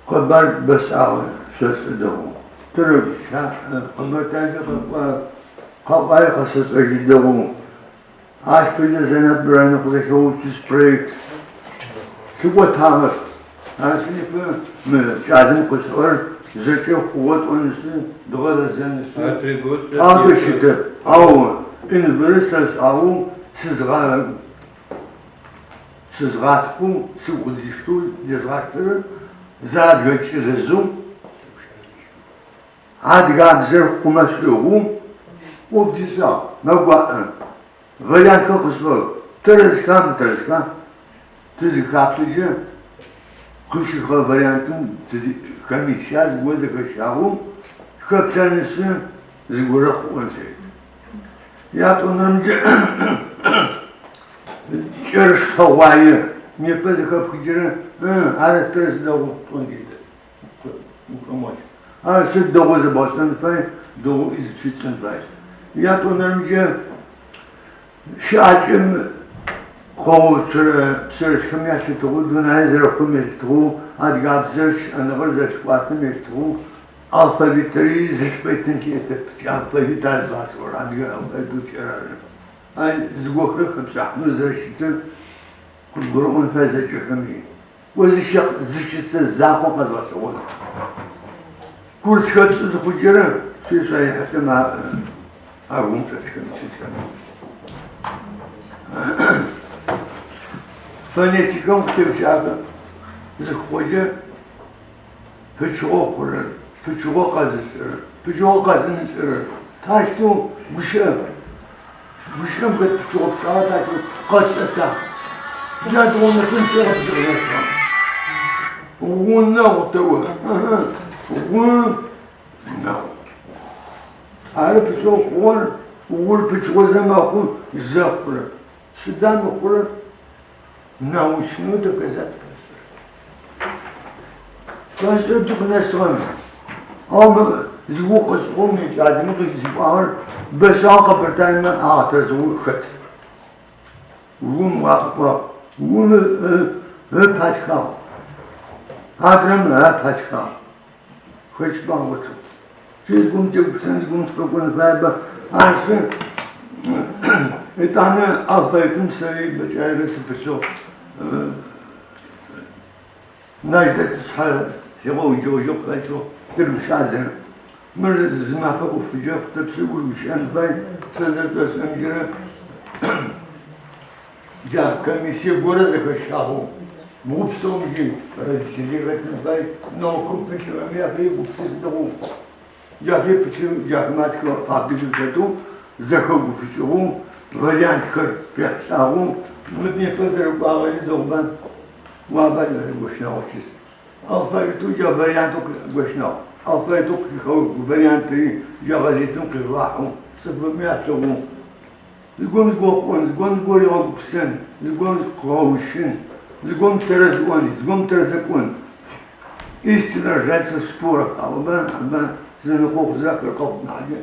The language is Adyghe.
Къэбар бэшӏагъэ сэшӏэ дэгъоу. Тырэгущыӏэ, Къэбэртаекӏэ къэкӏуагъ, къаӏуагъи къэсэшӏэжьы дэгъоу. Ащ фэдэ Зэнэб районым къызэхеуцушъ проект лъыкӏотагъэп. Ащ непэ мы кӏалэм къышӏыгъэр зэкӏэ хъугъэ тӏонышъы, дгъэрэзэнышъы, аущтэу щытэп. Ау Энверы сэшӏагъэу сызгъа сызгъатхъэу, сыгу къыдиштэу дезгъаштэрэр зы адыгэ кӏэлэжъэу адыгабзэр хъумэ шӏоигъоу ӏоф дишӏагъ, мэгуаӏэ. Вариантхэр къышӏыгъэх. Тэрэзха, мытэрэзха? Тызыхаплъэкӏэ къыхихыгъэ вариантым комиссия зыгорэ зэхэщагъэу хэплъэнышъы зыгорэ къыӏон фэет. Ятӏонэрэмкӏэ кӏэрыштэгъуае. Непэ зэхэпхыджэрэ ар тэрэз дэгъу пӏон фэдэп. Ухэмыгъэкӏ. Ар сыд дэгъоу зэбгъэшӏэн фай, дэгъоу изучить пшӏын фай. Ятӏонэрэмкӏэ щыӏакӏэм къыгъэуцурэ пшъэрылъхэм ялъытыгъэу, дунаир зэрэхъум елъытыгъэу, адыгабзэр щыӏэныгъэр зэрэлъыкӏуатэм елъытыгъэу алфавитри зы чӏыпӏэ итын лъэкӏытэп. Алфавит ар зыфасӏорэр, адыгэ алфавитэу тиӏэр ары. Ай зыгохэр хэпшӏахьынэу зэрэщытыр къыбгурыӏон фай зэкӏэхэми. О зы щысэ закъо къэзгъэлъэгъон. Курсхэр тшӏы зыхъукӏэрэ шъуи шъуарихьылӏэм агум чӏэсхэм щытхэм. Фонетикэм къытеуцуагъэ зыхъукӏэ пычыгъо хъурэр, пычыгъо къэзышӏырэр, пычыгъо къэзымышӏырэр таущтэу гущыӏэ, гущыӏэм хэт пычыгъо пчъагъэ таущтэу къэтшӏэта? Джа дгъэунэфын тигъэпсыгъэшъ. Гъунэгъу тэӏо. Гъунэгъу. Ары пычыгъо хъугъэр, гъур пычыгъо зэ мэхъу, зэ хъурэп. Сыда мыхъурэр? Научнэу доказать фэшӏыр. Фэшӏыр тыкъынэсыгъэм. Ау мы зигугъу къышӏыгъэу мы кӏалэми къызиӏуагъэр бэшӏагъэ къэбэртаемэ агъэтэрэзыгъэу хэт. Гум уакъыӏуагъ. Гум ы патхагъ. Адрэм э патхагъ. Хэкӏыпӏэ агъотыгъ. Ти зыгорэм тегупшысэн, зыгорэм тыфэкӏон фаеба. Ащы етӏанэ алфавитым сэри бэкӏаерэ сыпылъыгъ. Нэждэт ышъхьэ сигъэуджэгъужьыгъ къыхэкӏыгъ тырыгущыӏэзэ. Мыр зы мафэ ӏофыджэ хъутэп, сыгу рыгущыӏэн фай, сэ зэрэшӏошӏэмкӏэрэ джа комиссие горэ зэхэщагъэу, бгъу пстэумкӏи родители хэтын фай, наукэм пылъыгъэми ахэр егупшысэх дэгъоу, джахэр пылъы, джахэмэ атхыгъэ фабрикэм хэтэу, зэхэгуфыкӏыгъэу, вариантхэр къехьылӏагъэу, мы непэ зэрэкӏуагъэри дэгъуба, уаба Гощнагъо щыс. Алфавитэу джа вариантэу Гощнагъу, алфавитэу къыхихыгъэ вариантри джа гъэзетым къижъугъахьэу, цӏыфхэми алъэгъоу. Зыгорэм зыгорэ къыӏон, зыгорэм зыгорэ ригъэгупшысэн, зыгорэм къыгъэущын, зыгорэм тэрэз ыӏон, зыгорэм тэрэзэп ыӏон. Истина рождается в спорах, аӏомэ, амэ зэнэкъокъу зэхэр къэхъу нахьыкӏэ.